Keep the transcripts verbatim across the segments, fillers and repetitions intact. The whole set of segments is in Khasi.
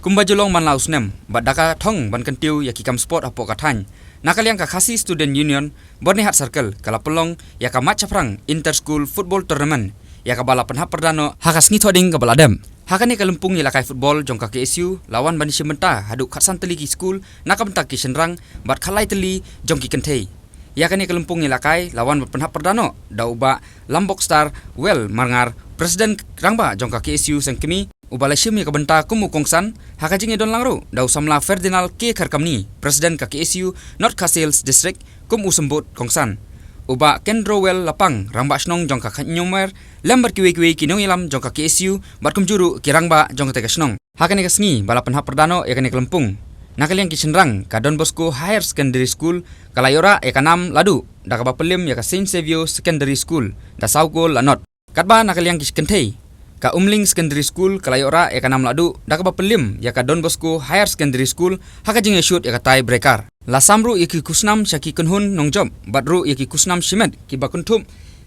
Kumba ju long man la u snem bad da ka thong ban kyntiew ïa ki kam sport hapoh ka thaiñ, na ka liang ka Khasi Student Union Byrnihat Circle ka la pynlong ïa ka Mait Shaphrang Inter School Football Tournament, ïa kaba la pynhap pyrda noh ha ka sngi Thohdieng kaba la dep. Ha kane ka lympung ïalehkai football jong ka K S U la wan ban ïashim bynta haduh khatsan tylli ki skul na ka bynta ki shynrang bad khatlai tylli jong ki kynthei. Ïa kane ka lympung ïalehkai la wan ban pynhap pyrda noh da u Bah Lambokstar Well Marngar, President Rangbah jong ka K S U Seng Kmie, uba la shim ïa ka bynta kum u kongsan, ha ka jingïadon lang ruh da u samla Ferdinand K Kharkamni, President ka K S U North Khasi Hills District, kum u symbud kongsan. U Bah Kendrowell Lapang, Rangbah Shnong jong ka Khaïñumwer, lem bad kiwei kiwei ki nongïalam jong ka K S U bad kumjuh ruh ki rangbah jong katei ka shnong. Ha kane ka sngi ba la pynhap pyrda noh ïa kane ka lympung, na ka liang ki shynrang ka Don Bosco Higher Secondary School ka la ïoh rah ïa ka nam lahduh da kaba pynliem ïa ka Saint Saviour Secondary School da saw kol la nod. Katba na ka liang ki kynthei, ka Umling Secondary School ka la ïoh rah ïa ka nam lahduh da kaba pynliem ïa ka Don Bosco Higher Secondary School ha ka jingïashut ïa ka tie breaker. La sam ruh ïa ki khusnam sha ki kynhun nongjop bad ruh ïa ki khusnam shimet kiba kynthup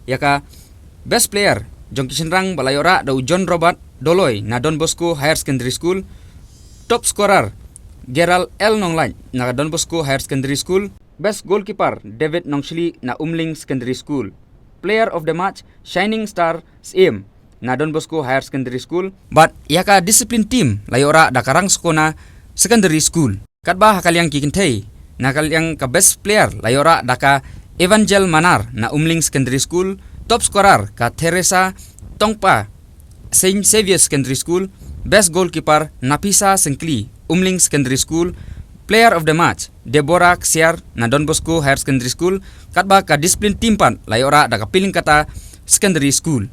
ïa ka best player jong ki shynrang ba la ïoh rah da u John Robert Doloi na Don Bosco Higher Secondary School, top scorer Gerald L Nonglait na Don Bosco Higher Secondary School, best goalkeeper David Nongshlieh na Umling Secondary School, player of the match Shining Star Syiem na Don Bosco Higher Secondary School, bad ïa ka discipline team la ïoh rah da ka Rangskona Secondary School. Katba ha ka liang ki kynthei, na ka liang ka best player la ïoh rah da ka Evangel Manar na Umling Secondary School, top scorer ka Theresa Tongpa, Saint Saviour Secondary School, best goalkeeper Napisa Sengkli, Umling Secondary School, player of the match Deborah Ksiar na Don Bosco Higher Secondary School, katba ka discipline team pat la ïoh rah da ka Pilingkata Secondary School.